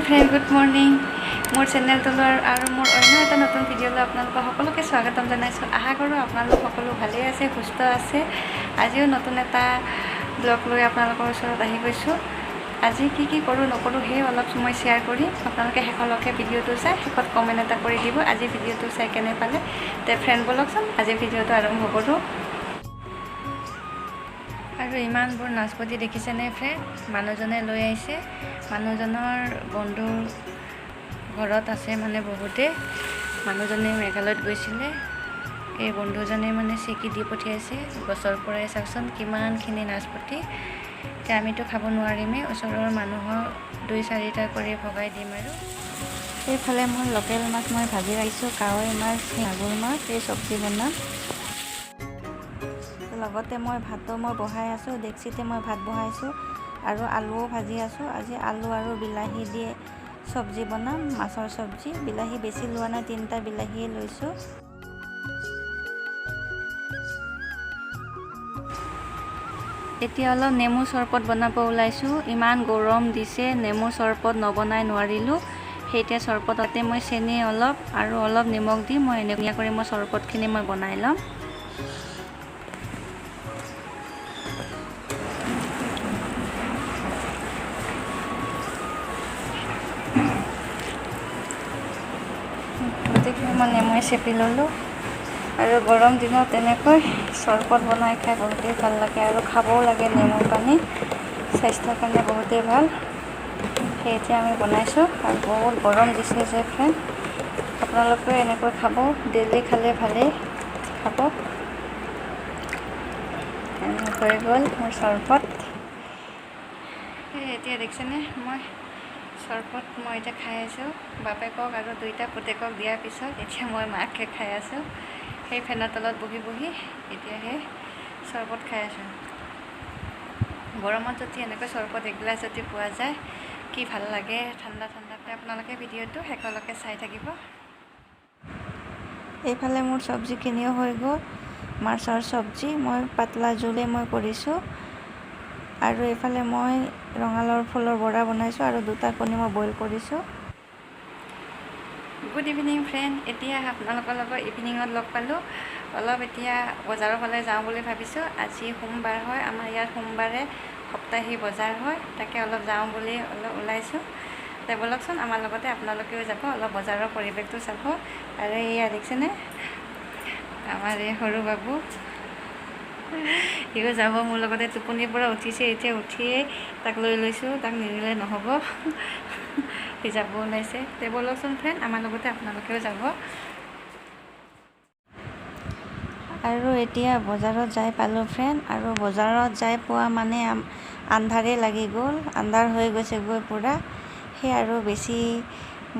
Friend, good morning. মোৰ চেনেলটোলৈ আৰু মোৰ অন্য এটা নতুন ভিডিঅ'লৈ আপোনালোকক সকলোকে স্বাগতম জনাইছোঁ। আশা কৰোঁ আপোনালোক সকলো ভালেই আছে, সুস্থ আছে। আজিও নতুন এটা ব্লগ লৈ আপোনালোকৰ ওচৰত আহি গৈছোঁ। আজি কি কি কৰোঁ নকৰোঁ সেই অলপ মই শ্বেয়াৰ কৰিম। আপোনালোকে শেষলৈকে ভিডিঅ'টো চাই শেষত কমেণ্ট এটা কৰি দিব আজি ভিডিঅ'টো চাই কেনে পালে। তে ফ্ৰেণ্ড, বলকচোন আজি ভিডিঅ'টো আৰম্ভ কৰোঁ। আৰু ইমানবোৰ নাচপতি দেখিছেনে ফ্ৰেণ্ড? মানুহজনে লৈ আহিছে। মানুহজনৰ বন্ধুৰ ঘৰত আছে মানে বহুতে। মানুহজনে মেঘালয়ত গৈছিলে, এই বন্ধুজনে মানে চেকি দি পঠিয়াইছে গছৰ পৰাই। চাওকচোন কিমানখিনি নাচপতি। এতিয়া আমিতো খাব নোৱাৰিমেই, ওচৰৰ মানুহক 2-4টা কৰি ভগাই দিম। আৰু সেইফালে মই লোকেল মাছ মই ভাজি ৰাখিছোঁ, কাৱৈ মাছ, মাগুৰ মাছ, এই চব্জি বনাম। লগতে মই ভাতো মই বহাই আছোঁ, ডেক্সিতে মই ভাত বহাইছোঁ আৰু আলুও ভাজি আছোঁ। আজি আলু আৰু বিলাহী দিয়ে চব্জি বনাম, মাছৰ চব্জি। বিলাহী বেছি লোৱা নাই, 3টা বিলাহীয়ে লৈছোঁ। এতিয়া অলপ নেমু চৰবত বনাব ওলাইছোঁ। ইমান গৰম দিছে, নেমু চৰবত নবনাই নোৱাৰিলোঁ। সেইতিয়া চৰবততে মই চেনি অলপ আৰু অলপ নিমখ দি মই এনেকুৱা কৰি মই চৰবতখিনি মই বনাই ল'ম। গোটেইখিনি মই নেমুৱে চেপি ল'লোঁ। আৰু গৰম দিনত তেনেকৈ চৰবত বনাই খাই বহুতেই ভাল লাগে আৰু খাবও লাগে। নেমুৰ পানী স্বাস্থ্যৰ কাৰণে বহুতেই ভাল। সেই এতিয়া আমি বনাইছোঁ। আৰু বহুত গৰম দিছে যে ফ্ৰেণ্ড, আপোনালোকেও এনেকৈ খাব, ডেইলি খালে ভালেই খাব। হৈ গ'ল মোৰ চৰবত। এই এতিয়া দেখিছেনে মই চৰবত মই এতিয়া খাই আছোঁ। বাপেকক আৰু 2টা পুতেকক দিয়াৰ পিছত এতিয়া মই মাকে খাই আছোঁ। সেই ফেনৰ তলত বহি বহি এতিয়া সেই চৰবত খাই আছোঁ। গৰমত যদি এনেকৈ চৰবত এগিলাচ যদি পোৱা যায় কি ভাল লাগে, ঠাণ্ডা ঠাণ্ডাকৈ। আপোনালোকে ভিডিঅ'টো শেষলৈকে চাই থাকিব। এইফালে মোৰ চব্জিখিনিও হৈ গ'ল। মাছৰ চব্জি মই পাতলা জোলে মই কৰিছোঁ। আৰু এইফালে মই ৰঙালাওৰ ফুলৰ বৰা বনাইছোঁ আৰু 2টা কণী মই বইল কৰিছোঁ। গুড ইভিনিং ফ্ৰেণ্ড, এতিয়া আপোনালোকৰ লগত ইভিনিঙত লগ পালোঁ। অলপ এতিয়া বজাৰৰ ফালে যাওঁ বুলি ভাবিছোঁ। আজি সোমবাৰ হয়, আমাৰ ইয়াত সোমবাৰে সপ্তাহী বজাৰ হয়, তাকে অলপ যাওঁ বুলি অলপ ওলাইছোঁ। তে ব'লকচোন আমাৰ লগতে আপোনালোকেও যাব, অলপ বজাৰৰ পৰিৱেশটো চাব। আৰু এয়া দেখিছেনে আমাৰ এই সৰু বাবু, সিও যাব মোৰ লগতে। টোপনিৰ পৰা উঠিছে, এতিয়া উঠিয়েই তাক লৈ লৈছোঁ, তাক নিনিলে নহ'ব। সি যাব ওলাইছে। তে ব'লকচোন ফ্ৰেণ্ড, আমাৰ লগতে আপোনালোকেও যাব। আৰু এতিয়া বজাৰত যাই পালোঁ ফ্ৰেণ্ড। আৰু বজাৰত যাই পোৱা মানে আন্ধাৰেই লাগি গ'ল, আন্ধাৰ হৈ গৈছেগৈ পূৰা। সেই আৰু বেছি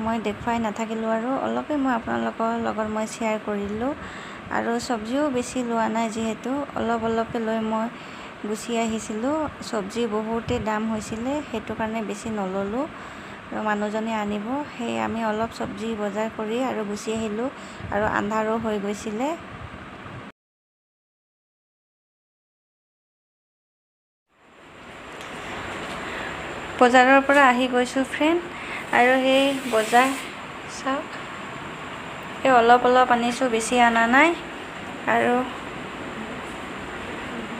মই দেখুৱাই নাথাকিলোঁ আৰু অলপেই মই আপোনালোকৰ লগত মই শ্বেয়াৰ কৰিলোঁ। আৰু চব্জিও বেছি লোৱা নাই, যিহেতু অলপ অলপকৈ লৈ মই গুচি আহিছিলোঁ। চব্জি বহুতেই দাম হৈছিলে, সেইটো কাৰণে বেছি নল'লোঁ। আৰু মানুহজনে আনিব, সেই আমি অলপ চব্জি বজাৰ কৰি আৰু গুচি আহিলোঁ। আৰু আন্ধাৰো হৈ গৈছিলে। বজাৰৰ পৰা আহি গৈছোঁ ফ্ৰেণ্ড। আৰু সেই বজাৰ চাওক, এই অলপ অলপ আনিছোঁ, বেছি অনা নাই। আৰু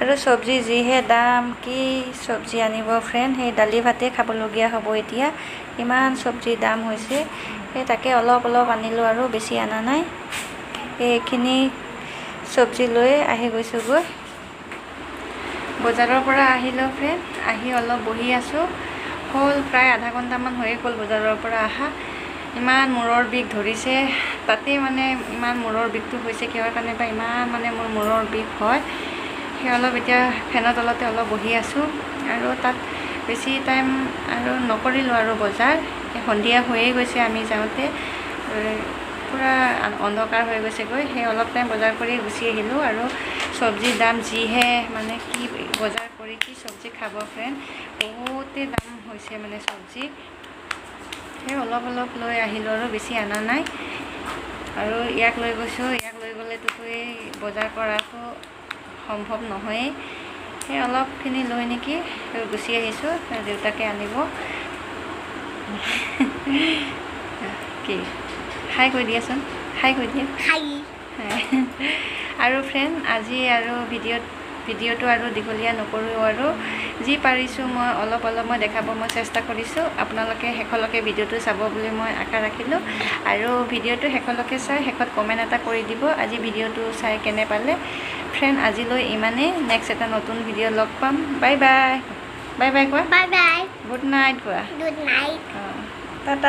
আৰু চব্জি যিহে দাম, কি চব্জি আনিব ফ্ৰেণ্ড, সেই দালি ভাতেই খাবলগীয়া হ'ব এতিয়া, ইমান চব্জিৰ দাম হৈছে। সেই তাকে অলপ অলপ আনিলোঁ আৰু বেছি অনা নাই। এইখিনি চব্জি লৈ আহি গৈছোঁগৈ। বজাৰৰ পৰা আহিলোঁ ফ্ৰেণ্ড, আহি অলপ বহি আছোঁ। হ'ল প্ৰায় আধা ঘণ্টামান হৈয়ে গ'ল বজাৰৰ পৰা অহা। ইমান মূৰৰ বিষ ধৰিছে, তাতেই মানে ইমান মূৰৰ বিষটো হৈছে, কিহৰ কাৰণে বা ইমান মানে মোৰ মূৰৰ বিষ হয়। সেই অলপ এতিয়া ফেনৰ তলতে অলপ বহি আছোঁ। আৰু তাত বেছি টাইম আৰু নকৰিলোঁ আৰু বজাৰ, সন্ধিয়া হৈয়ে গৈছে আমি যাওঁতে, পূৰা অন্ধকাৰ হৈ গৈছেগৈ। সেই অলপ টাইম বজাৰ কৰি গুচি আহিলোঁ। আৰু চব্জিৰ দাম যিহে, মানে কি বজাৰ কৰি কি চব্জি খাব ফ্ৰেণ্ড, বহুতেই দাম হৈছে মানে চব্জি। সেই অলপ অলপ লৈ আহিলোঁ আৰু বেছি অনা নাই। আৰু ইয়াক লৈ গৈছোঁ, ইয়াক লৈ গ'লেতো এই বজাৰ কৰাটো সম্ভৱ নহয়েই। সেই অলপখিনি লৈ নেকি গুচি আহিছোঁ, দেউতাকে আনিব। কি হাই কৈ দিয়াচোন, হাই কৈ দিয়া। হাই। আৰু ফ্ৰেণ্ড, আজি আৰু ভিডিঅ'টো আৰু দীঘলীয়া নকৰোঁ আৰু যি পাৰিছোঁ মই অলপ অলপ মই দেখাব মই চেষ্টা কৰিছোঁ। আপোনালোকে শেষলৈকে ভিডিঅ'টো চাব বুলি মই আশা ৰাখিলোঁ। আৰু ভিডিঅ'টো শেষলৈকে চাই শেষত কমেণ্ট এটা কৰি দিব, আজি ভিডিঅ'টো চাই কেনে পালে। ফ্ৰেণ্ড, আজিলৈ ইমানেই। নেক্সট এটা নতুন ভিডিঅ' লগ পাম। বাই বাই, বাই বাই কোৱা। Bye bye. Good night কোৱা। Good night. অঁ, টাটা।